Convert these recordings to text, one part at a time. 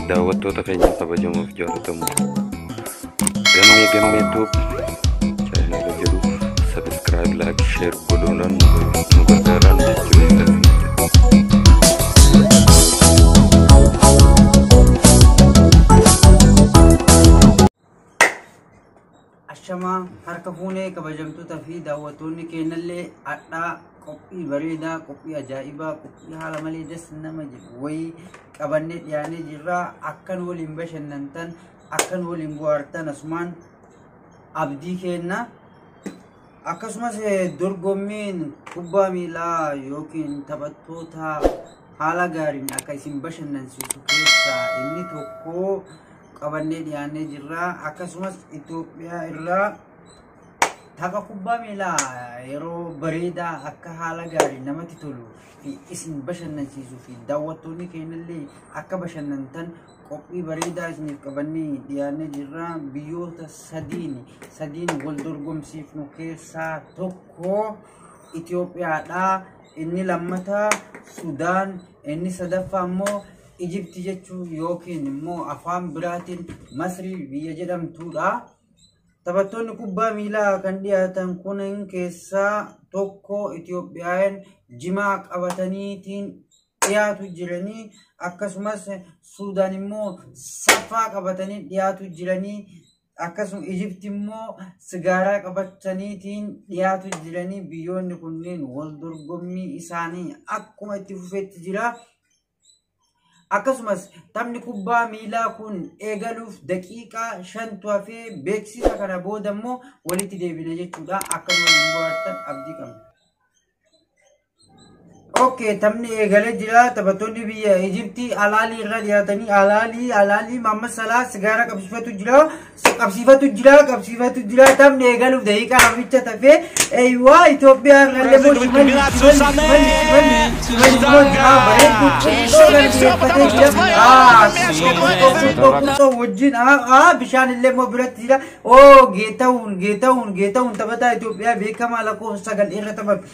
Daawwattoota keenya kabajamoof jaallatamoo Gammee Gammee Tube chaanala jedhu subscribe, like, share godhuudhaan nu gargaaraan jechuu. Ashamaa, harka fuunee kabajamtootaa fi daawwattoonni keenyallee, hadhaa qophii bareedaa, qophii ajaa'ibaa, qophii haala malee das nama jedhu wayii qabannee dhiyaannee jirra. Akkan waliin bashannantan, akkan waliin bohaartan asumaan abdii kenna. Akkasumas dorgommiin kubbaa miilaa yookiin taphattoota haala gaariin akka isin bashannansiisu keessaa inni tokko qabannee dhiyaannee jirra. Akkasumas Itoophiyaa irraa tapha kubbaa miilaa yeroo bareedaa akka haala gaarii namatti tolu fi isin bashannansiisuu fi daawwattoonni keenyallee akka bashannantan qophii bareedaa isiniif qabannee dhiyaannee jirra. Biyyoota sadiin wal dorgomsiifnu keessaa tokko Itoophiyaadha. Inni lammataa Sudaan, inni sadaffaa immoo Ijipti jechuu yookiin immoo afaan biraatiin Masrii biyya jedhamtuudha. Taphattoonni kubbaa miilaa kan dhiyaatan kunneen keessaa tokko Itoophiyaan jimaa qabataniitiin dhiyaatu jiranii, akkasumas Suudaan immoo saffaa qabatanii dhiyaatu jiranii, akkasuma Ijipti immoo sigaaraa qabataniitiin dhiyaatu jiranii. Biyyoonni kunneen wal dorgommii isaanii akkuma itti fufetti jira. Akkasumas taphni kubbaa miilaa kun eegaluuf daqiiqaa 5tu hafee, beeksisa kana booda immoo walitti deebina jechuudha. Akka nu waliin bohaartan abdii qabna. Okay, taphni eegalee jira. Taphattoonni biyya Ijiptii Alaalii irra dhiyaatanii, Alaalii, Alaalii, Muhammad Salah sigaaraa qabsiifatu jira. Qabsiifatu jira, qabsiifatu jira. Taphni eegaluuf daqiiqaa 2 tafee. Eeywaa, Itoophiyaa irra illee immoo Shimalli, Shimalli, Shimalli, Shimalli immoo bareedduu xiqqoo kana xiyyeeffatee jira. Xiqqoo wajjin bishaan illee immoo biratti jira. Oo, Geetahuun, Geetahuun, Geetahuun taphataa Itoophiyaa beekamaa lakkoofsa 9 irra taphatu.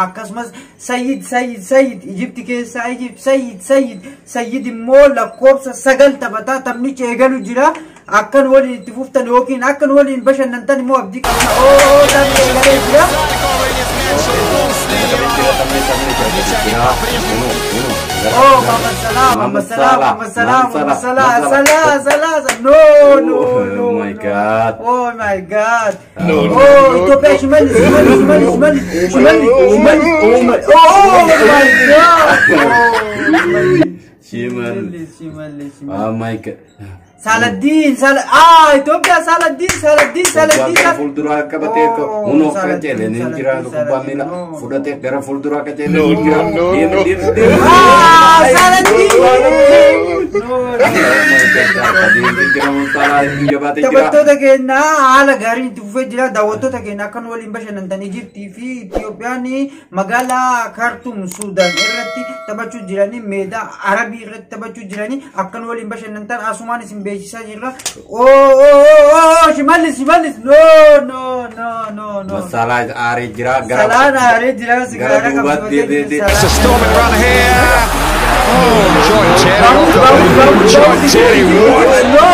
Akkasumas Sayyid, Sayyid, Sayyid Ijipti keessaa Ijipt, Sayyid, Sayyid, Sayyid immoo lakkoofsa 9 taphataa. Taphnichi eegalu jira. Akkan waliin itti fuftan yookiin akkan waliin bashannantan immoo abdii qabna. Oo, taphni eegalee jira. Oh, Muhammad Salah, Muhammad Salah, Muhammad Salah, Muhammad Salah, Salah, Salah, no, no, no. Oh my God. Oh my God. No, no, Oh, no. Ethiopia, Shimallis, Shimallis, Shimallis, Shimallis, Shimallis, Shimallis, Shimallis. Oh my God. Oh, Shimallis. Shimallis, Shimallis. Oh my God. Saladin, Sal Ethiopia, Saladin, Saladin, Saladin. Kubbaa gara fuulduraa qabatee Oh, hunoo Saladin, qajeele ni jira. Saladin, Kubbaa miila no. fudhatee gara fuulduraa qajeele No, ni jira. no, no, Deemi, no. deemi, deemi. Saladin. No. Oh my God. Adeemsi jira, Salah hedduu jabaatee jira. Taphattoota keenya haala gaariin itti fufee jira. Daawwattoota keenya, akkan waliin bashannantan, Ijiptii fi Itoophiyaan magaalaa Kaartuum Suudaan irratti taphachuu jiranii, meedaa Arabii irratti taphachuu jiranii, akkan waliin bashannantan asumaan isin beeksisaa jirra. Oo, oo, Shimallis, Shimallis, no, no, no, no, no. Salah aaree jira. Gara Salaan aaree jira, gara sigaaraa duubaatti qabsiifatee deebi'ee jira. It's a storming run here. Oh, John Terry. Bounce, bounce, bounce, John bounce. Terry, what? No!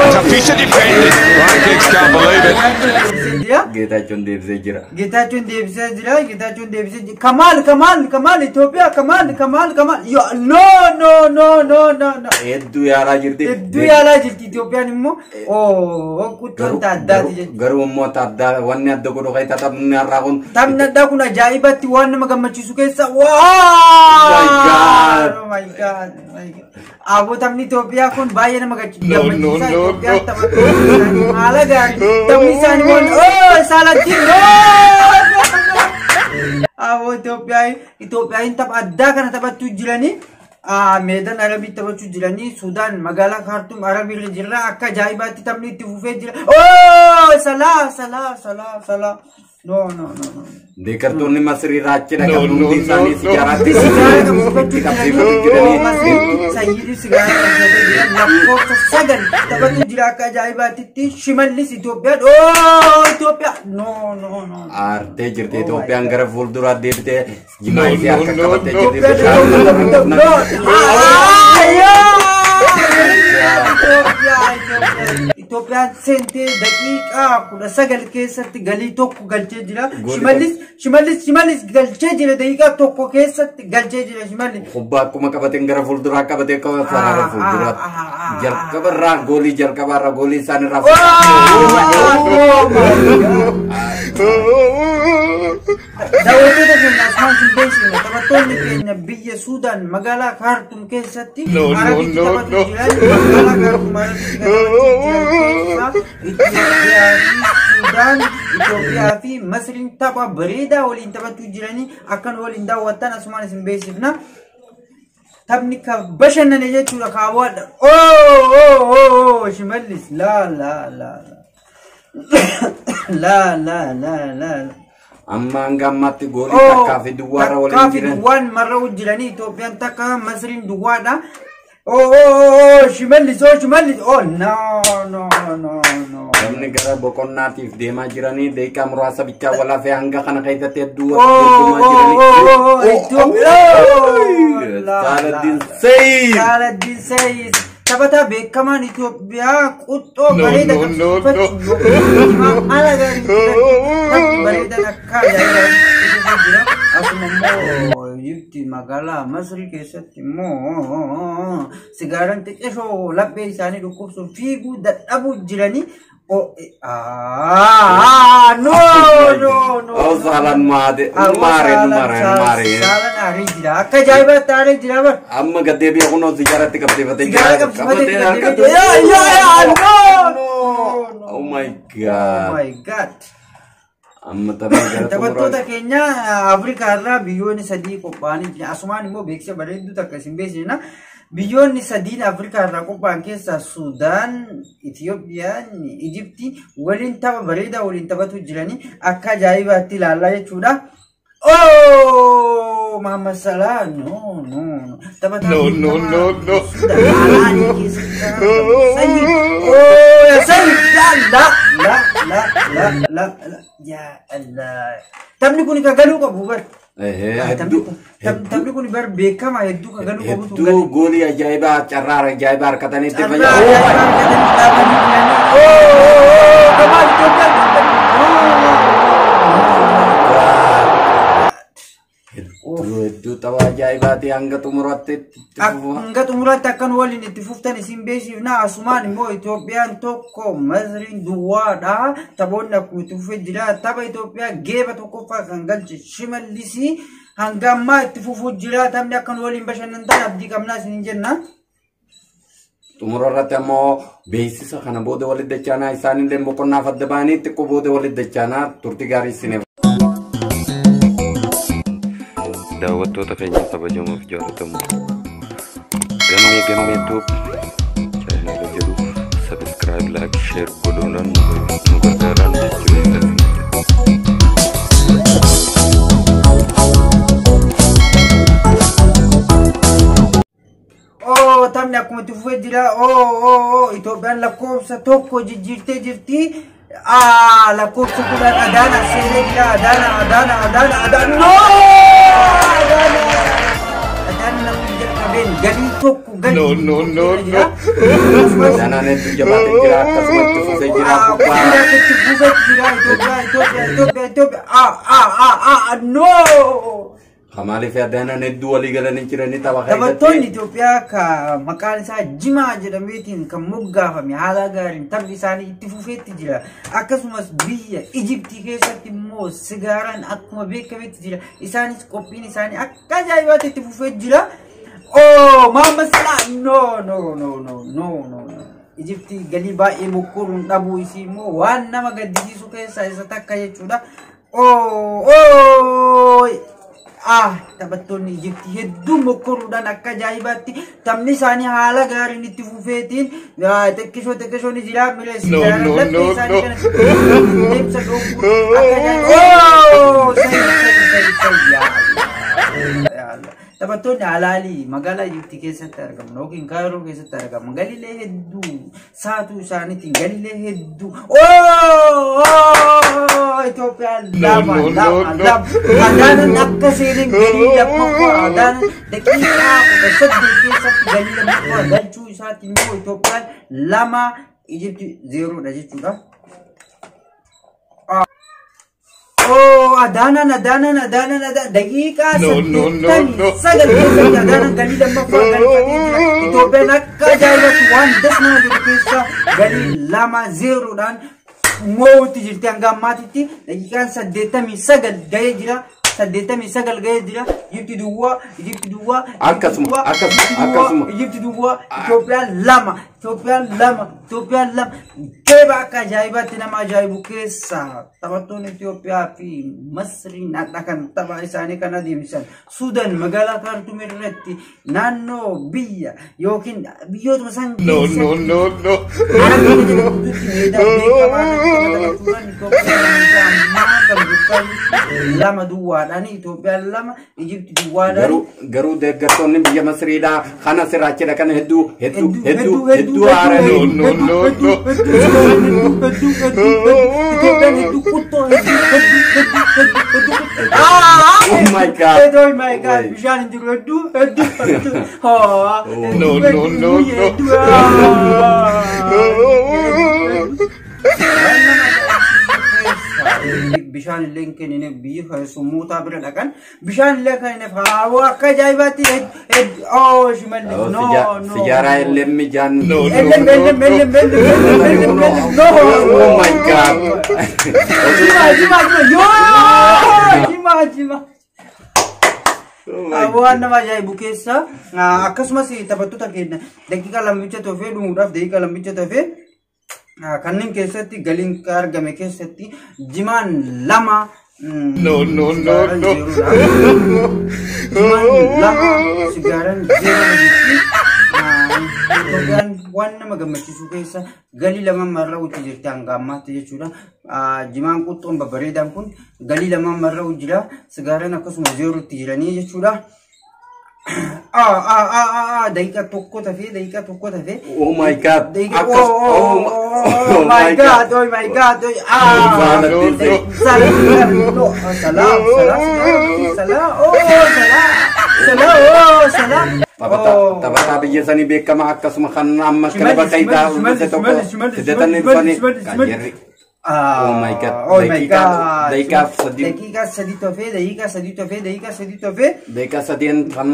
It's a piece of defending. Ryan Giggs can't believe it. Jira. Geetaachoon deebisee jira. Geetaachoon deebisee jira. Geetaachoon deebisee jira. Kamaal, Kamaal, Kamaal, Itoophiyaa, Kamaal, Kamaal, Kamaal. Yo, no, no, no, no, no, no. Hedduu yaalaa jirti. Hedduu yaalaa jirti Itoophiyaan immoo. Oh, kuttoon addaati jechuudha. Garuu immoo addaa wanni adda godhu kan taphni har'aa kun. Taphni addaa kun ajaa'ibatti waan nama gammachiisu keessa. Wow! My God. Oh my God! Oh my God! Aboo, taphni Itoophiyaa kun baay'ee nama No, no, gammachiisa. no, Itoophiyaan no. taphattoota isaanii haala gaarii. Taphni isaanii waan oh, Saalattiin, no! Aboo, Itoophiyaan tapha addaa kana taphachuu jiranii. Meedan Arabii taphachuu jiranii, Sudaan magaalaa Kaartuum Arabii irra jirra. Akka ajaa'ibaatti taphni itti fufee jira. Oh, Salaa, Salaa, Salaa, Salaa. No, no, no, no. Deeggartoonni Masrii raachi No, dhaqan no, hundi isaanii no, no. sigaaraatti Sigaaraa qabsiifachuu qabsiifatu jiranii. jiranii. Sayyidi sigaaraa qabsiifatee jira. Lakkoofsa 9 taphatu jira akka ajaa'ibaatitti. Shimallis Itoophiyaan. Oh, Itoophiyaa. No, no, no. Aartee jirti Itoophiyaan, gara fuulduraa deebitee jimaa No, ishee no, harka no, qabattee no. jirti. Itoophiyaa. Bishaan No. Ah, yeah. Itoophiyaa, Itoophiyaa. Itoophiyaan seentee daqiiqaa 19 keessatti galii tokko galchee jira. Goolii. Shimallis, Shimallis, Shimallis galchee jira, daqiiqaa 1 keessatti galchee jira Shimallis. Kubbaa akkuma qabateen gara fuulduraa qabatee qaba sarara fuulduraatti. Jalqabarraa goolii, jalqabarraa goolii isaan irraa. Oh my God. Daawwattoota keenya, asumaan sin beeksifne, taphattoonni keenya biyya Suudaan magaalaa Kaartum keessatti No, no, Arabitti no, taphatu no. jiran. Magaalaa Kaartum Arabitti kan taphachuu jiran keessaa Itoophiyaa fi Suudaan, Itoophiyaa fi Masriin tapha bareedaa waliin taphachuu jiranii akkan waliin daawwattan asumaan isin beeksifna. Taphni ka bashannane jechuudha kaawwadha. Oh oh oh oh, Shimallis, laa laa laa laa laa laa laa laa. Amma hanga ammaatti goolii 1-0rra waliin 1 fi jiran. duwwaan marra'u jiranii, Itoophiyaan 1, Masriin duwwaadha. Oh oh oh, Shimallis, oh Shimallis, oh no no no no. Namni gara boqonnaatiif deemaa jiranii daqiiqaa muraasa bichaa walaafee hanga kana keessatti hedduu Oh dorgomaa oh jiranii. oh oh, Itoophiyaa. Saaladdiin Sayyid. Saaladdiin Sayyid. Taphataa beekamaan Itoophiyaa quxxoo No, bareeda no, no, qabsiifachuu haala gaarii bareedan akka ajaa'ibaa jira. Akkuma immoo Ijipti magaalaa Masrii keessatti immoo sigaaraan xiqqishoo laphee isaanii dhukkubsuun fiiguu dadhabuu jiranii. Oh, ah, no, no, no. Oh, Saalaan maade maare maare maare. Saalaan aaree jira. Akka ajaa'ibaatti aaree jira bara. Amma gaddeebi'ee kunoo sigaaratti qabsiifatee jira. Sigaaraa qabsiifatee Qabatee jira. harkatti. Yaa, yaa, yaa, no, no, no. Oh my Oh God. my God. Amma taphni gara Taphattoota xumuraatti. keenya Afrikaa irraa biyyoonni sadii qophaa'anii jiran. Asumaan immoo beeksisa bareedduu takka isin beeksisna. Biyyoonni sadiin Afrikaa irraa qophaa'an keessaa Sudaan, Itiyoophiyaan, Ijipti waliin tapha bareedaa waliin taphatu jiranii akka ajaa'ibaatti ilaallaa jechuudha. Oh, Muhammad Salah, no, no, no. Taphataa No, no, no, no. Sudaan Alaalii keessatti kan argamu. Sayyid, oh, ya Sayyid, ya la, la, la, la, la, la, ya Allah. Taphni kun kan galuu qabu bar. Hedduu Taphni kun bar beekamaa hedduu kan galuu qabutu hedduu goolii ajaa'ibaa, carraa ajaa'ibaa harkatanii itti Carraa fayyadamu. ajaa'ibaa argatanii dhaabanii jiranii. Oh, oh, oh, Kamal Itoophiyaa. Hedduu hedduu tapha ajaa'ibaati hanga xumuraatti itti fufa. Hanga xumuraatti akkan waliin itti fuftan isin beeksifna. Asumaan immoo Itoophiyaan 1, Masriin duwwaadha. Taphoonni akkuma itti fufee jira. Tapha Itoophiyaa geeba tokkoffaa kan galche Shimallisii hanga ammaa itti fufuu jira. Taphni akkan waliin bashannantan abdii qabnaa isin jenna. Xumura irratti ammoo beeksisa kana booda walitti dachaanaa, isaanillee boqonnaaf adda ba'anii xiqqoo booda walitti dachaanaa, turtii gaarii isiniif. Daawwattoota keenya kabajamoof jaallatamu, Gammee Gammee Tube chaanala jedhu subscribe, like, share godhuudhaan nu gargaaraan jechuudha. Oh, taphni akkuma itti fufee jira. Oh, oh, oh, Itoophiyaan lakkoofsa 1 jijjiirtee jirti. Ah, lakkoofsa 10 Adaana seenee jira. Adaana, Adaana, Adaana, Adaana. No! Adaana! Adaana namni jalqabeen galii tokko galii. No, no, no, no. Adaanaan hedduu jabaatee jira, akkasuma itti fufee jira kubbaa. Itti fufee jira Itoophiyaa, Itoophiyaa, Itoophiyaa, Itoophiyaa. Ah, ah, ah, ah, no! Kamaalii fi Adaanaan hedduu walii galanii jiranii tapha Taphattoonni keessatti. Itoophiyaa ka maqaan isaa Jimaa jedhameetiin kan moggaafame haala gaariin taphni isaanii itti fufeetti jira. Akkasumas biyya Ijiptii keessatti immoo sigaaraan akkuma beekametti jira. Isaanis qophiin isaanii akka ajaa'ibaatti itti fufee jira. Oh, Muhammad Salah, no, no, no, no, no, no, no. Ijiptii galii baay'ee mokkoruun dhabuu isii immoo waan nama gaddisiisu keessaa isa takka jechuudha. Oh, oh, ah, taphattoonni Ijiptii hedduu mokkoruudhaan akka ajaa'ibaatti taphni isaanii haala gaariin itti fufeetiin xiqqishoo xiqqishoo ni jira mireessi. No, no, no, no. Deemsa dhoofuu akka ajaa'iba. Oh, sayi sayi sayi sayi, yaa Allah, yaa Allah. Taphattoonni Alaalii magaalaa Ijiptii keessatti argaman yookiin Kaayiroo keessatti argaman galiilee hedduu saatuu isaaniitiin galiilee hedduu. Oh! Itoophiyaan 2 2 2. Adaanan akka seeniin galii lammaffaa Adaanan daqiiqaa 18 keessatti galii lammaffaa galchuu isaatiin immoo Itoophiyaan 2 Ijipti 0dha jechuudha. Adaanan Adaanan Adaanan Adaanan daqiiqaa 89 keessatti Adaanan galii lammaffaa galfatee jira. Itoophiyaan akka ajaa'ibatti waan das nama jedhu keessa galii 2-0dhaan moo'utti jirti hanga ammaatitti. Daqiiqaan 89 gahee jira. 89 gahee jira. Ijipti duwwaa, Ijipti duwwaa, Akkasuma, akkasuma, akkasuma. Ijipti duwwaa, Itoophiyaan 2, Itoophiyaan 2, Itoophiyaan 2. Geeba akka ajaa'ibaatti nama ajaa'ibu keessa taphattoonni Itoophiyaa fi Masriin hadha kan tapha isaanii kan adeemsisan Suudaan magaalaa Kaartuum irratti naannoo biyya yookiin biyyootuma san No, no, no, no. keessatti meedaa beekamaa irratti taphatanii turan. Itoophiyaan ammaa kan bulchaa 2 duwwaadhaan, Itoophiyaan 2 Ijipti duwwaadhaan. Garuu deeggartoonni biyya Masriidhaa kana sirraachidha kana hedduu hedduu hedduu hedduu haaranii. No, no, no. Itoophiyaan hedduu quttoo hedduu hedduu hedduu hedduu hedduu. Oh my God. Oh my God. Bishaan hin jiru, hedduu hedduu hedduu. No, no, no, no. Bishaan illee hin kennine, biyyi keessummootaa bira dhaqan bishaan illee kennine. Haawaa akka ajaa'ibaatti hedduu. Oh, Shimallis, no, no. Sijaaraa illee mijaan. No, no, Ellem, no, ellem, no. ellem, ellem, ellem, ellem, ellem, no. Oh my God. Jima, jima, jima, yoo, jima, jima. Waan nama ajaa'ibu keessa akkasumas taphattoota keenya daqiiqaa lammicha tofee dhumuudhaaf, daqiiqaa lammicha tofee kanneen keessatti galiin argame keessatti jimaan 2 No, no, no, no. Jimaan 2 sigaaran 0 jetti. Itoophiyaan waan nama gammachiisu keessa galii lama marra'uutti jirti hanga ammaatti jechuudha. Jimaan quxxoon babbareedaan kun galii lama marra'u jira. Sigaaran akkasuma zeerootti jiranii jechuudha. Daqiiqa tokko tafee, daqiiqa tokko tafee. Oh my God. Daqiiqa Akkas. Oh my God, oh my God. No, no. Salah, salah, salah, salah, oh, salah, salah, oh, salah. Taphataa biyya sanii beekamaa akkasuma kan amma kilaba Kayitaa hojjete tokko fidatanii dhufanii kan jarri. Oh my God. Oh my God. Daqiiqaa 3. Daqiiqaa 3 tofee, daqiiqaa 3 tofee, daqiiqaa 3 tofee. Daqiiqaa 3 kan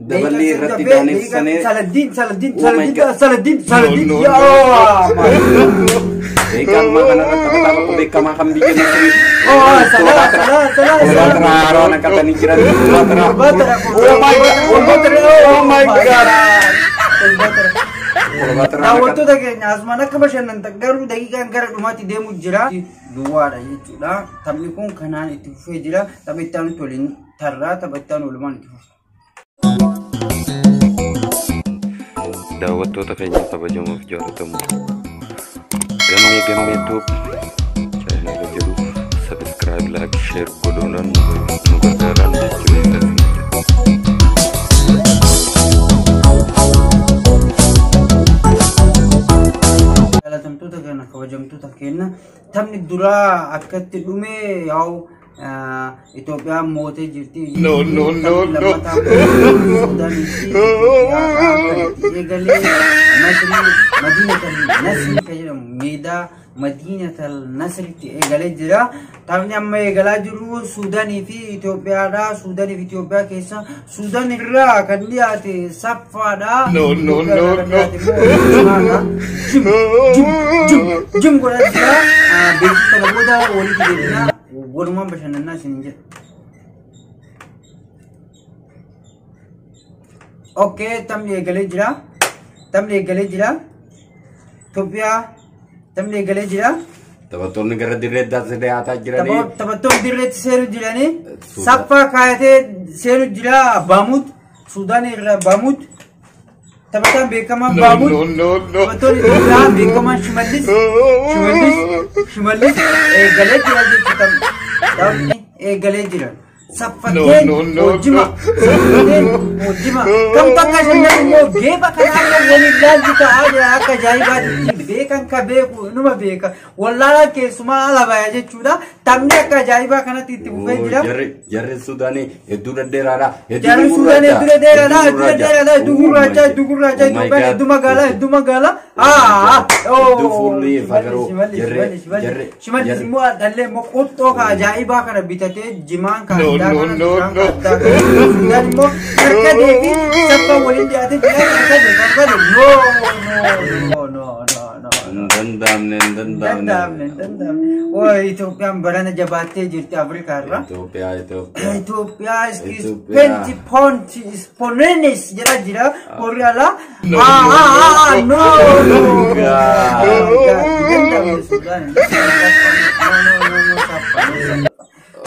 dabalii irratti daaneessanii. Saladdiin, Saladdiin, Oh my Saladdiin, God. Saladdiin, Saladdiin. No, no, Yaa. Daqiiqaa ammaa kanarratti taphataa tokko beekamaa kan biyya Masrii. Oh, Salah, Salah, Salah, Salah. Haaraa naqatanii jiran. Batara, Oh my God. Oh my God. Daawwattoota keenya asumaan akka bashannantan, garuu daqiiqaan gara dhumaatti deemu jira. Duwwaadha jechuudha. Taphni kun kanaan itti fufee jira. Tapha itti aanutti waliin tarraa, tapha itti aanu walumaan itti fufa. Daawwattoota keenya kabajamoof jaallatamu, Gammee Gammee Tube chaanala jedhu subscribe, like, share godhuudhaan nu gargaaraan jechuu. Jaalatamtoota kana, kabajamtoota keenya, taphni duraa akkatti dhume yaa'u Itoophiyaan mootee jirti. No, no, no, no. Lammataa Suudaanii fi Itoophiyaa kan itti eegalee Masrii Madiinatal Nasri kan jedhamu meedaa Madiinatal Nasritti eegalee jira. Taphni amma eegalaa jiru Suudaanii fi Itoophiyaadha. Suudaanii fi Itoophiyaa keessa Suudaan irraa kan dhiyaate Saffaadha. No, no, no, Itoophiyaa irraa kan no. dhiyaate immoo Jimaadha. Jim, jim, jim, jim godhaa jira. Beeksisa kana booda walitti deebinaa, walumaan bashannanaa isiniin jedha. Okay, taphni eegalee jira. Taphni eegalee jira. Itoophiyaa taphni eegalee jira. Taphattoonni gara dirree dhiyaataa jiranii. Taphattoonni dirreetti seenuu jiranii. Saffaa kaayatee seenuu jira Baamut. Suudaan irraa Baamut. Taphataan beekamaan No, Baamut. no, no, no. Taphattoonni Itoophiyaa beekamaan Shimallis. Shimallis. Shimallis eegalee jira jechuudha. Taphni eegalee jira. Saffateen No, no, no, hojjima. no. Saffateen hojjima. Kam takka shannan immoo geeba kana akka waliin laallu ta'aa jira akka ajaa'ibaatti. Beekan ka beeku numa beeka. Wallaalaa keessumaa ala baya jechuudha. Taphni akka ajaa'ibaa kanatti itti fufee jira. Jarri Sudaanii hedduu dhedheeraadha. Jarri Sudaanii hedduu dhedheeraadha. Hedduu dhedheeraadha. Hedduu gurraacha. Hedduu gurraacha. Itoophiyaan hedduu magaalaa. Hedduu magaalaa. Hedduu fuulli fagaroo. Jarri. Shimallis immoo dhallee immoo qurxoo ka ajaa'ibaa kana bitatee jimaan ka addaa kana bishaan ka addaa kana Sudaan immoo karkadee fi saffaa waliin dhiyaatee jira. Karkadee karkadee no no no no no. Hin danda'amne, hin danda'amne. Danda'amne, danda'amne. Oi, Itoophiyaan barana jabaattee jirti Afrikaa irra. Itoophiyaa, Itoophiyaa. Itoophiyaa is Itoophiyaa. 20 point is ponenes jedha jira warri alaa. Ah ah ah no no. Danda'amne Sudaan. No no no no, saffa no.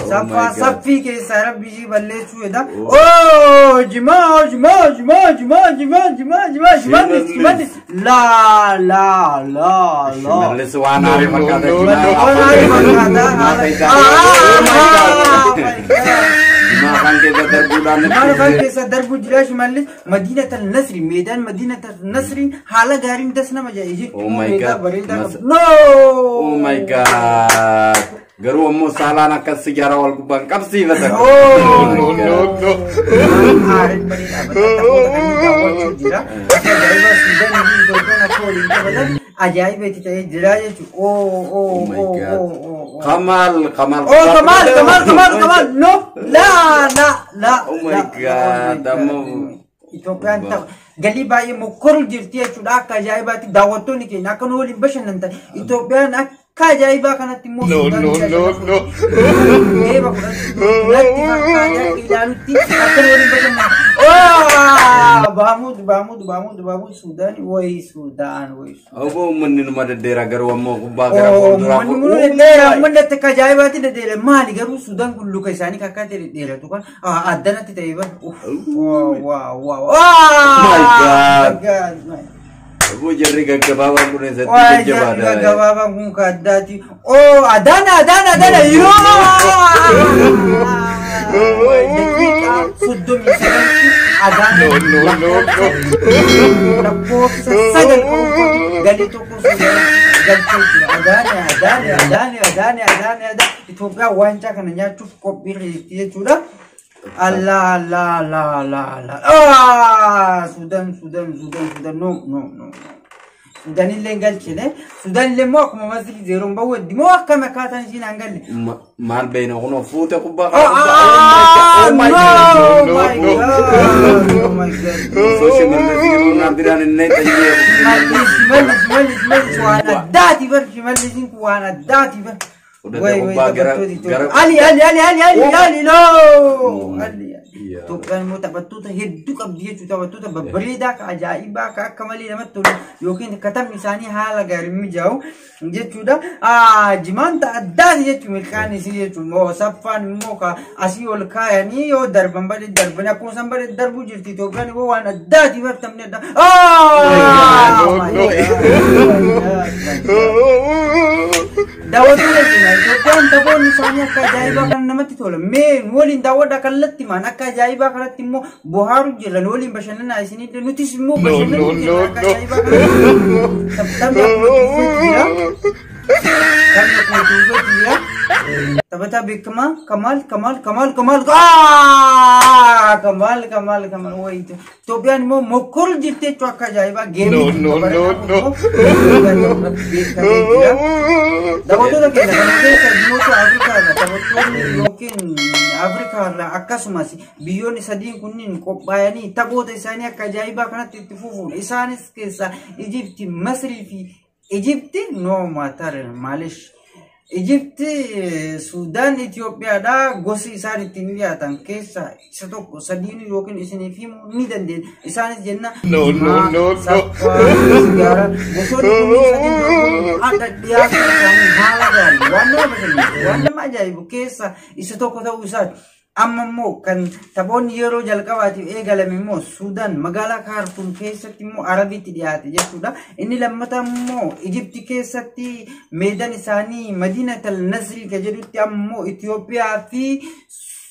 Saffaa saffii keessaa rabbi ishii balleessuu jedha. Oh, jimaa jimaa jimaa jimaa jimaa jimaa jimaa, Shimallis, Shimallis, laa laa laa laa. Shimallis waan aarii fakkaata. Waan aarii fakkaata. Jimaa afaan keessa darbuudhaan. Maal afaan keessa darbu jira Shimallis. Madiinata Nasri, meedaan Madiinata Nasri haala gaariin das nama jedha. Ijipti Oh my meedaa God. bareedaa qabdi. No! Oh my God. Garuu ammoo saalaan akkas sigaaraa wal gubbaan qabsiifata. Oh No, no, no. Aariin bareedaa taphoota kan daawwachuu jira. Akka ajaa'iba Suudaan fi Itoophiyaan akka waliin taphatan ajaa'iba itti ta'ee jira jechuudha. Oh oh Oh my oh God. oh oh. Kamal, Kamal. Oh, Kamal, Kamal, Kamal, Kamal. No, la la la. Oh my la. God, ammoo. Itoophiyaan tapha galii baay'ee mokkoruu jirti jechuudha. Akka ajaa'ibaatti daawwattoonni keenya akka nu waliin bashannantan. Itoophiyaan akka ajaa'ibaa kanatti immoo No, Suudaan no, no, no. geeba fudhatti natti fakkaata akka ilaalutti akka nu waliin bashannantan. Oh, Baamud, Baamud, Baamud, Baamud, Suudaan, wayi Suudaan, wayi Suudaan. Obbo, uummanni numa deddeera, garuu ammoo kubbaa gara fuulduraa. Uummanni kun dhedheera, uummanni akka ajaa'ibaatti dhedheera. Maali garuu Suudaan kun luka isaanii akka ta'e dhedheeratu kan addanatti ta'e bara. Waa waa waa. My God. My. Obbo, jarri gaggabaabaan kun eessatti Waa, jarri jajjabaadha? gaggabaabaan kun ka addaati. Oh, Adana, Adana, Adana, yoo! Daqiiqaa 39tti Adana No, no, no, no. lakkoofsa 9 qofaatu galii tokko Suudaan galchee jira. Adaane, Adaane, Adaane, Adaane, Adaane, Adaane. Itoophiyaan waancaa kana nyaachuuf qophiirra jirti jechuudha. Allah, Allah, Allah, Allah, Allah. Ah, Suudaan, Suudaan, Suudaan, Suudaan. No, no, no. Suudaan illee hin galchine. Suudaan illee immoo akkuma Masrii zeeroon bahu heddi. Moo akkam akkaataan isiin hin galle? Maal beeyna, kunoo fuute kubbaa. Oh, ah, Oh my no, God. my God. Oh my God. Osoo Shimallis jiruu naan biraan hin xayyee. Shimallis, Shimallis, Shimallis, Shimallis waan addaati bar. Shimallisiin kun waan addaati bar. Fudhate Way, way, kubbaa gara taphattoota gara. Itoophiyaa. Ali, Ali, Ali, Ali, Ali, Ali, no! Ali. Yaa. Itoophiyaan immoo taphattoota hedduu qabdi jechuudha. Taphattoota babbareedaa ka ajaa'ibaa ka akka malee namatti tolu yookiin katabni isaanii haala gaariin mijaa'u jechuudha. Jimaan ta'a addaati jechuudha milkaan isii jechuudha. Moo saffaan immoo ka asii ol kaayanii yoo darban badee darbanii akkuma isaan badee darbuu jirti. Itoophiyaan immoo waan addaati bartamne adda. No, My no. God, my God, my God. Daawwattoota keenya, Itoophiyaan taphoonni isaanii akka ajaa'ibaa kan namatti tola. Mee nu waliin daawwadha kallattii maan akka ajaa'ibaa kanatti immoo bohaaru jirra, nu waliin bashannanaa isinillee, nutis immoo No, bashannanuu no, jirra no, akka no. ajaa'ibaa kanatti. Taphni akkuma itti fufeetti jira. Taphni akkuma itti fufeetti jira. Taphataa beekamaa Kamaal, Kamaal, Kamaal, Kamaal, Kamaal, Kamaal, Kamaal, wayi Itoophiyaan immoo mokkoru jirti jechuudha akka ajaa'ibaa geemii No, no, no, no. beekamee jira. Daawwattoota keenya, kana keessa biyyoota Afrikaa irraa taphattoonni yookiin Afrikaa irraa akkasumas biyyoonni sadiin kunniin qophaa'anii taphoota isaanii akka ajaa'ibaa kanatti itti fufuun isaanis keessa Ijipti, Masrii fi Ijipti, no matter maalish. Ijipti, Suudaan, Itoophiyaadha. Gosi isaan ittiin dhiyaatan keessa isa tokko sadiinuu yookiin isiniif himuu ni dandeenya. Isaanis jenna No, no, jimaa, no, no. saffaa, sigaaraa, gosoonni kunniin sadiin dorgomuun akka dhiyaatu isaanii haala gaarii waan nama bashannansiisu, waan nama ajaa'ibu keessa isa tokko ta'uu isaati. Amma immoo kan taphoonni yeroo jalqabaatiif eegalame immoo Suudaan magaalaa Kaartuum keessatti immoo Arabiitti dhiyaate jechuudha. Inni lammataa immoo Ijipti keessatti meedan isaanii Madiinatal Nasrii ka jedhutti ammoo Itoophiyaa fi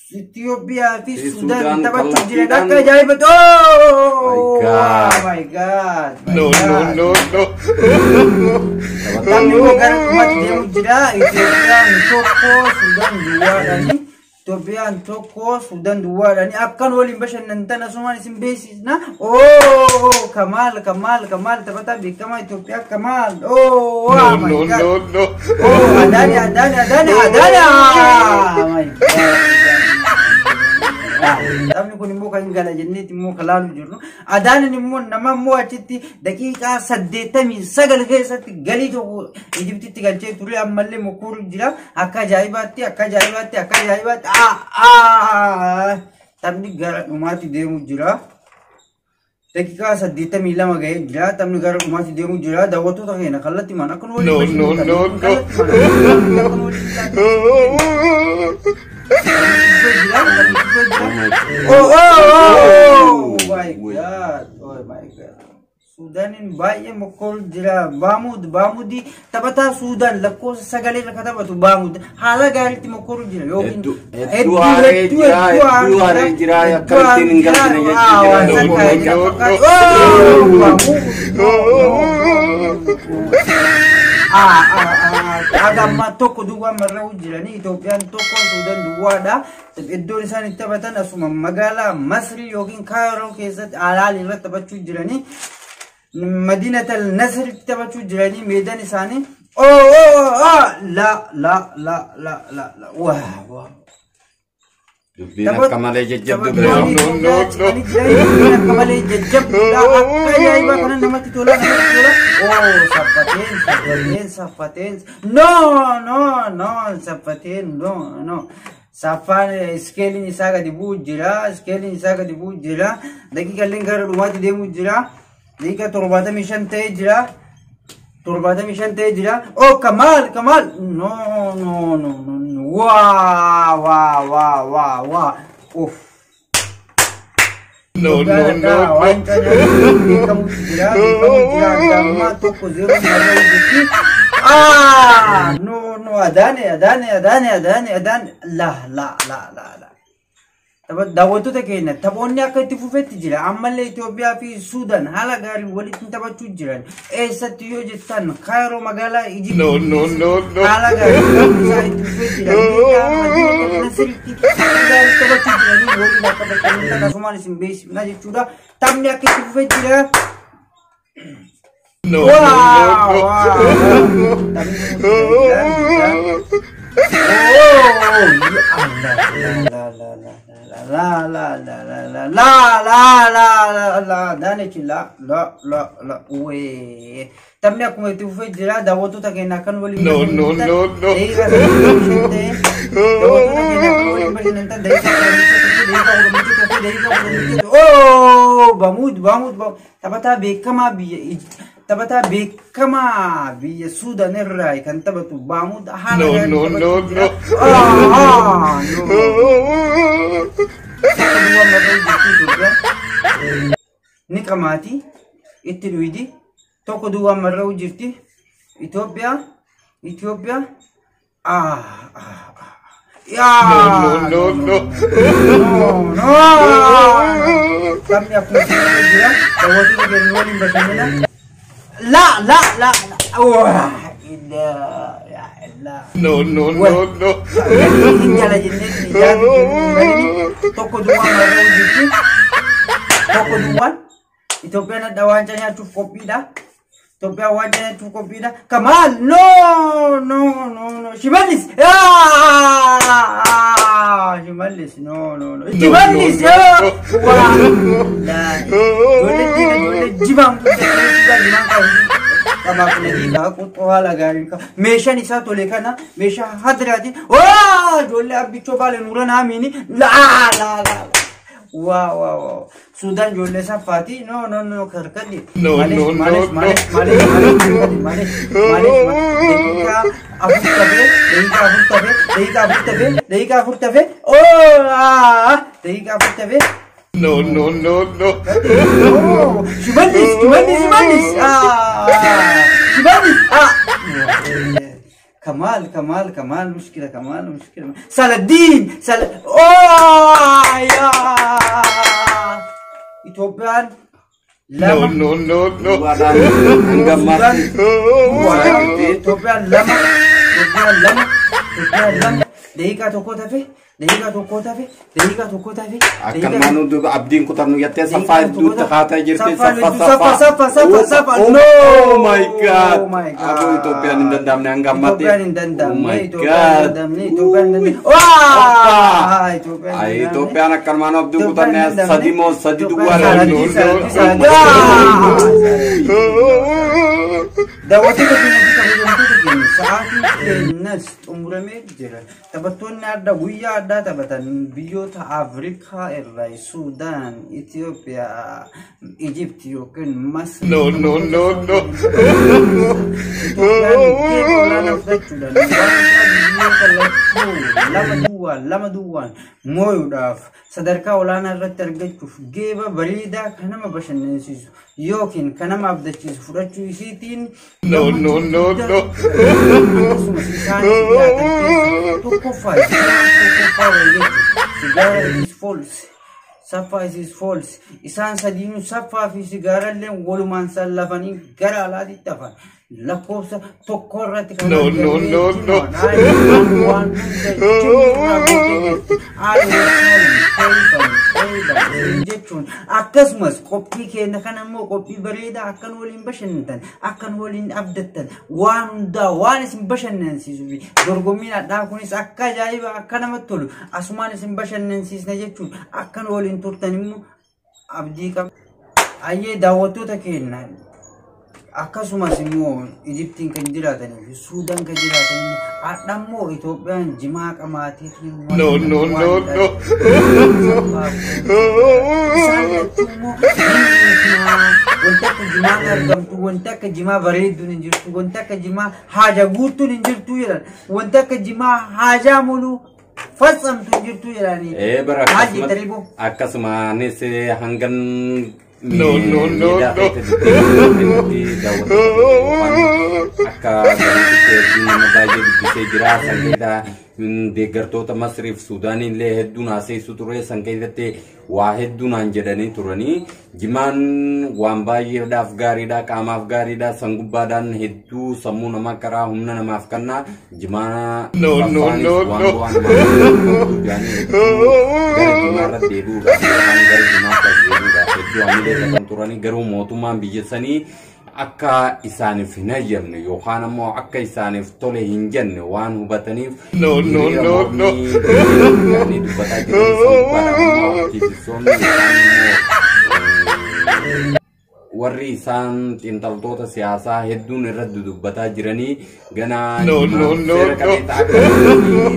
Fi Suudaan Suudaan taphachuuf jiran kallattiidhaan. akka ajaa'ibatti. Oh My God. my God! My No, no, God. no, no. Taphni immoo gara dhumaatti deemu jira. Itoophiyaan 1, Suudaan duwwaadhaani. Itoophiyaan 1, Suudaan duwwaadhaani. Akkan waliin bashannantan asumaan isin beeksisna. Oo, Kamaal, Kamaal, Kamaal, taphataa beekamaa Itoophiyaa Kamaal. Oo, No, my no, God. no, no. Oh, Adane, Adane, Adane, Adane! Oh my God. Taphni kun immoo kan gala jenneeti immoo kan laalu jirru. Adaanin immoo nama immoo achitti daqiiqaa 89 keessatti galii tokko Ijiptitti galchee ture, ammallee mokuuru jira. Akka ajaa'ibaatti, akka ajaa'ibaatti, akka ajaa'ibaatti. Taphni gara dhumaatti deemu jira. Daqiiqaa 82 ga'ee jira. Taphni gara dhumaatti deemu jira. Daawwattoota keenya kallattii maan akka nu No, waliin no, no, no. Akka nu waliin. Oh, oh, oh, my God, oh my God. Suudaaniin baay'ee mokkol jira. Baamud, Baamudi taphataa Suudaan lakkoofsa sagalee irra taphatu Baamud haala gaariitti mokkolu jira. Yookiin Hedduu haaree jira, hedduu haaree jira, akkamittiin hin galchine jechuu jira. Haga ammaa 1 duwwaa marra'uu jiranii, Itoophiyaan 1, Suudaan duwwaadha. Iddoon isaan itti taphatan asuma magaalaa Masrii yookiin Kaayiroo keessatti Alaal irratti taphachuu jiranii. Madiinata Nasritti taphachuu jiranii meedaan isaanii. Oh, oh, oh, la la la la la la, waa waa. Dubbiin akka malee jajjabdu bira. Taphattoonni No, no, Itoophiyaa cimanii jiranii, dubbiin akka malee jajjabduudha. Akka ajaa'ibaa kana namatti tola, namatti tola. Oh, saffateen, saffateen, saffateen. No, no, no, saffateen, no, no. Saffaan iskeeliin isaa gadi bu'u jira. Iskeeliin isaa gadi bu'u jira. Daqiiqalleen gara dhumaatti deemu jira. Daqiiqa 75 ta'ee jira. 75 ta'ee jira. Oh, Kamaal, Kamaal. No, no, no, no, no. Waa, waa, waa, waa, waa. Uff. No, no, no, no. Waancaa beekamutu jira, beekamu jira. Gammaa 1-0 marra jirti. Ah, no, no, Adane, Adane, Adane, Adane, Adane. La, la, la, la, la. Daawwattoota keenya, taphoonni akka itti fufetti jira. Ammallee Itoophiyaa fi Suudaan haala gaarii walitti taphachuu jiran. Eessatti yoo jettan, Kaayiroo magaalaa Ijiptii. No, no, no, no. Haala gaarii isaa itti fufee jira. Meedaa Madiina Nasiritti haala gaarii taphachuu jiranii waliin akka bashannantan asumaan isin beeksifna jechuudha. Taphni akka itti fufee jira. No, Waa, no, no, waa. Taphni kun jira, jira. Oh, la la la la la la la la la la la la la daanichi la la la la wee. Taphni akkuma itti fufee jira. Daawwattoota keenya akkan waliin No, no, no, no. Daqiiqaa 85 ta'e, daawwattoota keenya akkan waliin bashannantan, daqiiqaa 11, daqiiqaa 11, daqiiqaa 11. Oh, Baamud, Baamud, taphataa beekamaa biyya taphataa beekamaa biyya Suudaan irraa kan taphatu Baamud haala No, gaarii no, taphachuu no, jira. no. Ah, no. Akka duwwaa marra'uu jirti Itoophiyaan. Ni qamaati. Itti dhuydi. 1 duwwaa marra'uu jirti. Itoophiyaa. Itoophiyaa. Ah, ah, ah. Yaa. No, no, no, No, no. Taphni akkuma itti jira. Daawwattoota keenya waliin bashannana. La, la, la, la. Waa. Illa, ya Allah. No, no, no, no. Hin jala jennee yaadu jirru 1 duwwaa marra'uu jirti. 1 duwwaan. Itoophiyaan adda waancaa nyaachuuf qophiidha. Itoophiyaan waancaa nyaachuuf qophiidha. Kamaal, no, no, no, no. Shimallis, yaa, Shimallis, no, no, no. Shimallis, no, yaa. No. Waa. Ijoollee diina, ijoollee jibaan guddaa jibaan qabu. Qamaaf nadiidha quxxoo haala gaariin qaba. Meeshaan isaa tole kana meeshaa hadraati. Waa, ijoollee abbichoo baale nuura naamiini. Laa laa laa. Waa waa waa. Suudaan ijoollee saffaati. No, no, no, karkadhi. No, Maalesh, no, no, maalesh, no. maalesh, maalesh, maalesh, karkadhi, maalesh, maalesh, daqiiqaa 4 tafee, daqiiqaa 4 tafee, daqiiqaa 4 tafee, daqiiqaa 4 tafee. Oh, ah, daqiiqaa 4 tafee. No, no, no, no. Oh, Shimallis, Shimallis, Shimallis. Ah, Shimallis. Ah. Kamal, Kamal, Kamal, مشكلة كمال، مشكلة. Saladin, Sal. Oh, ya. Itoophiyaan 2. No, no, no. Duwwaadhaan hanga ammaatti Duwwaadha. Itoophiyaan 2. Itoophiyaan 2. Itoophiyaan 2. Daqiiqaa tokko tafe. Daqiiqaa tokko tafe. Daqiiqaa tokko tafe. Akkanumaan duuba abdiin kutannu jettee saffaa hedduutti haataa jirti. Saffaa Saffa saffa saffa saffa. Oh, No! oh my God. Oh my God. Aboo Itoophiyaan hin danda'amne hanga ammaatti. Itoophiyaan hin danda'amne. Oh my Itoophiyaan hin God. danda'amne. Itoophiyaan hin danda'amne. Waa! Itoophiyaan hin Ay, danda'amne. Itoophiyaan akkanumaan abdiin Itoophiyaan kutanne hin danda'amne. 3 moo 3 Itoophiyaan duwwaadhaan. 3 3 3. Daawwattoota keenya fi kabajamtoota keenya, sa'aatiin keenyas xumuramee jira. Taphattoonni adda guyyaa addaa taphatan biyyoota Afrikaa irraa Suudaan, Itoophiyaa, Ijipti yookiin Masri. No, no, no, no. Itoophiyaan geeba olaanaa fudhachuudhaan waancaa biyyoota lachuu 2 duwwaan 2 duwwaan mooyuudhaaf sadarkaa olaanaa irratti argachuuf geeba bareedaa kan nama bashannansiisu yookiin kan nama abdachiisu fudhachuu isiitiin No, no, no, no. akkasumas isaanis dhiyaatan keessa tokkoffaa tokkoffaa wayii jechuudha. Sigaara is false. Saffaa is false. Isaan sadiinuu saffaa fi sigaarallee walumaan sallafanii gara alaatitti hafan. Lakkoofsa tokko irratti kan No, no, no, no. argame waan hunda jimmurraa gootee jirti. Haala jechuun akkasumas qophii keenya kana immoo qophii bareedaa akkan waliin bashannantan, akkan waliin abdattan, waan hundaa waan isin bashannansiisuu fi dorgommiin addaa kunis akka ajaa'iba akka namatti tolu asumaan isin bashannansiisna jechuun akkan waliin turtan immoo abdii qaba. Ayyee daawwattoota keenya, akkasumas immoo Ijiptiin kan jiraatanii fi Suudaan kan jiraatanii hadha immoo Itoophiyaan jimaa qamaateetiin No, no, no, no. Isaan lachuu immoo wanta akka jimaa argamtu, wanta akka jimaa bareedduun hin jirtu, wanta akka jimaa haaja guutuun hin jirtu jedhan, wanta akka jimaa haajaa muluu faccamtu hin jirtu jedhanii. Ee bara Maal jettanii boo? Akkasumaanis hangan No, no, no, miidiyaa no. keessatti daawwattoota akka gaariitti hedduun nama baay'ee dubbisee jira. San keessa deeggartoota Masriif Suudaanii illee hedduun haasa'isuu ture. San keessatti waa hedduun naan jedhanii turanii. Jimaan waan baay'eedhaaf gaariidha, qaamaaf gaariidha. San gubbaadhaan hedduu sammuu namaa karaa humna namaaf kenna. Jimaa No, no, saffaanis no, waan no. bu'aa namaaf kennu jedhanii hedduu gara jimaa irratti deebi'uudhaaf yookaan gara jimaatti as deebi'uudhaaf hedduu hamilee qaban turanii, garuu mootummaan biyya sanii akka isaaniif hin hayyamne yookaan ammoo akka isaaniif tole hin jenne waan hubataniif No, no, hiriira no, no. mormii jedhanii dubbataa jiran. San gubbaadhaan ammoo aktiivistoonni yookaan immoo warri isaan xiinxaltoota siyaasaa hedduun irratti dubbataa jiranii ganaa No, no, no, seera no. qabeessa akka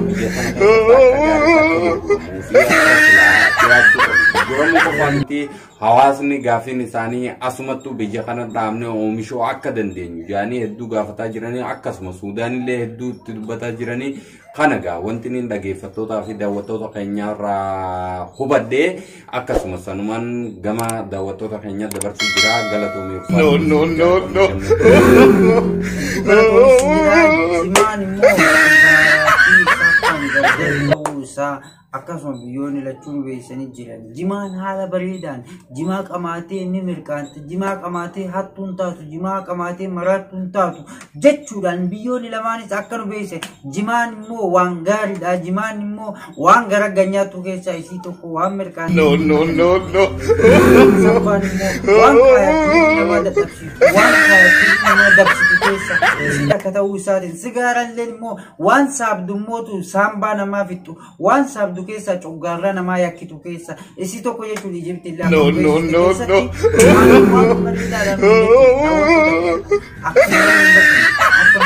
biyya sana keessatti akka gaariitti akka gurguramuu fi akka silaa dhiyaachuu qabu. Gurguramuu qofaa miti, hawaasni gaafiin isaanii asumattuu biyya kana dhaabnee oomishuu akka dandeenyu jedhanii hedduu gaafataa jiranii, akkasuma Suudaanillee hedduu itti dubbataa jiranii. Kana gaa wanti inni dhaggeeffattootaa fi daawwattoota keenyaarraa hubadhee akkasuma sanumaan gama daawwattoota keenyaa dabarsuu jira. Galatoomii. No, no, no, no. Jimaan immoo fi saffaan gargar ta'uu isaa akkasuma biyyoonni lachuun beeksisanii jiran. Jimaan haala bareedaan jimaa qamaatee inni mirqaante, jimaa qamaatee hattuun taatu, jimaa qamaatee maraattuun taatu jechuudhaan biyyoonni lamaanis akka nu beeksise. Jimaan immoo waan gaariidha. Jimaan immoo waan gara ganyaattu keessaa isii tokko, waan mirqaante. No, no, no, no. Saffaan immoo waan kaayattuu nama dadhabsiisu, waan kaayattuu nama dabsitu keessa isii akka ta'uu isaatiin, sigaarallee immoo waan saabdummootu saambaa namaa fixxu, waan saabdu keessaa coggaarraa namaa yakkitu keessa isii tokko jechuun Ijipti illee No, no, no, no. waan bareedaadhaan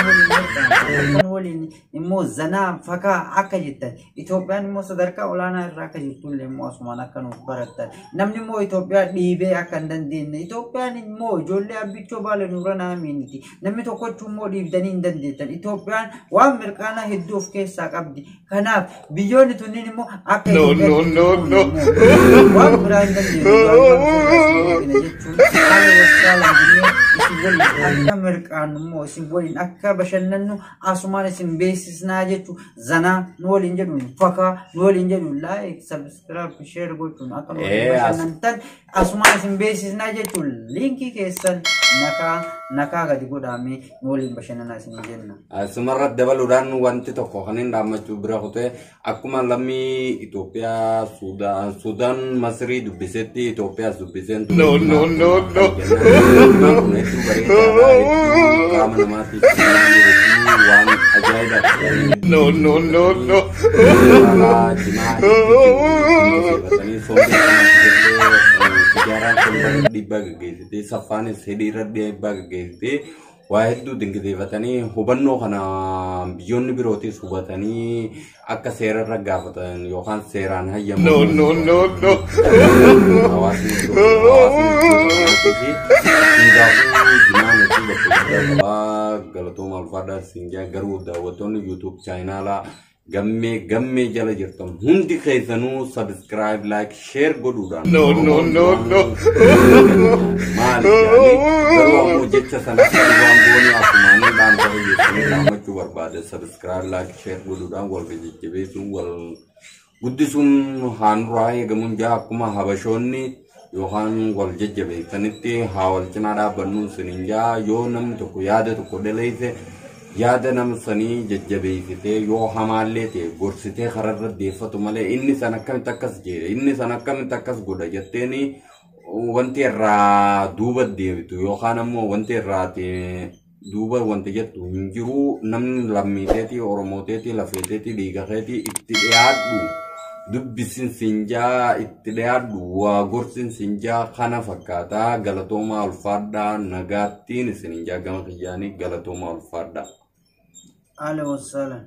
akkan waliin immoo zanaa fakaa akka jettan, Itoophiyaan immoo sadarkaa olaanaa irra akka jirtullee immoo asumaan akka nuuf barattan, namni immoo Itoophiyaa dhiibee akka hin dandeenye, Itoophiyaan immoo ijoollee abbichoo baale nurra naamiiniti, namni tokkochuu immoo dhiibdanii hin dandeettan. Itoophiyaan waan mirqaanaa hedduu of keessaa qabdi. Kanaaf biyyoonni tunniin immoo akka No, no, no, no. waan biraa hin dandeenye jechuun haala wassaalam jennee. Isin waliin akka mirqaannu immoo isin waliin akka bashannannu asumaan isin beeksisnaa jechuun zanaa nu waliin jedhuun fakaa nu waliin jedhuun like, subscribe, share gochuun akka nu waliin bashannantan asumaan isin beeksisnaa jechuun liinkii keessan nakaa nakaa gadi godhaamee nu waliin bashannanaa isin jenna. Asumarra dabaluudhaan wanti tokko kan hin dhaammachuu bira kutee akkuma lammii Itoophiyaa Suudaan Suudaan Masrii dubbisetti Itoophiyaas dubbiseen ture. No, no, no, no. Jimaan kun hedduu bareedaadha. Hedduu qaama namaatiif hedduu waan ajaa'ibaati. No, no, no, no. Jimaa hedduu sigaaraan somba dhiibbaa gaggeessitee saffaanis hidhiirra dhiibbaa gaggeessitee waa hedduu dinqisiifatanii hubannoo kana biyyoonni birootis hubatanii akka seerarra gaafatan yookaan seeraan hayyamu. No, no, no, no. Hawaasni biroo hawaasni fi hundaafuu jimaan hedduu bakka guddaa qabaa galatooma alfaadhaa siinjaa garuu daawwattoonni YouTube chaayinaalaa gammee gammee jala jirtan hundi keessanuu subscribe like share godhuudhaan No, no, no, no. Maali jedhanii garuu ammoo jecha sana akka waan goonee akkumaanii dhaamsa hojjetanii dhaammachuu barbaade subscribe like share godhuudhaan wal jajjabeessuun wal guddisuun haanduraa eegamuun jaa akkuma habashoonni yookaan wal jajjabeessanitti haa wal cinaa dhaabbannuun siniin jaa yoo namni tokko yaada tokko dhaleesse yaada nama sanii jajjabeessitee yoo hamaallee ta'e gorsitee kararra deeffatu malee inni san akkamitti akkas jedhe inni san akkamitti akkas godha jetteeni wanti irraa duuba deebitu yookaan ammoo wanti irraa duuba wanti jettu hin jiru namni lammiiteetii oromooteetii lafeeteetii dhiigakeetii itti dhiyaadhu dubbisin sinjaa itti dhiyaadhu waa gorsin sinjaa kana fakkaataa galatoomaa ulfaadhaa nagaattiin isin hinjaa gama kiyyaanii galatoomaa ulfaadhaa. Ahlan wasahlan.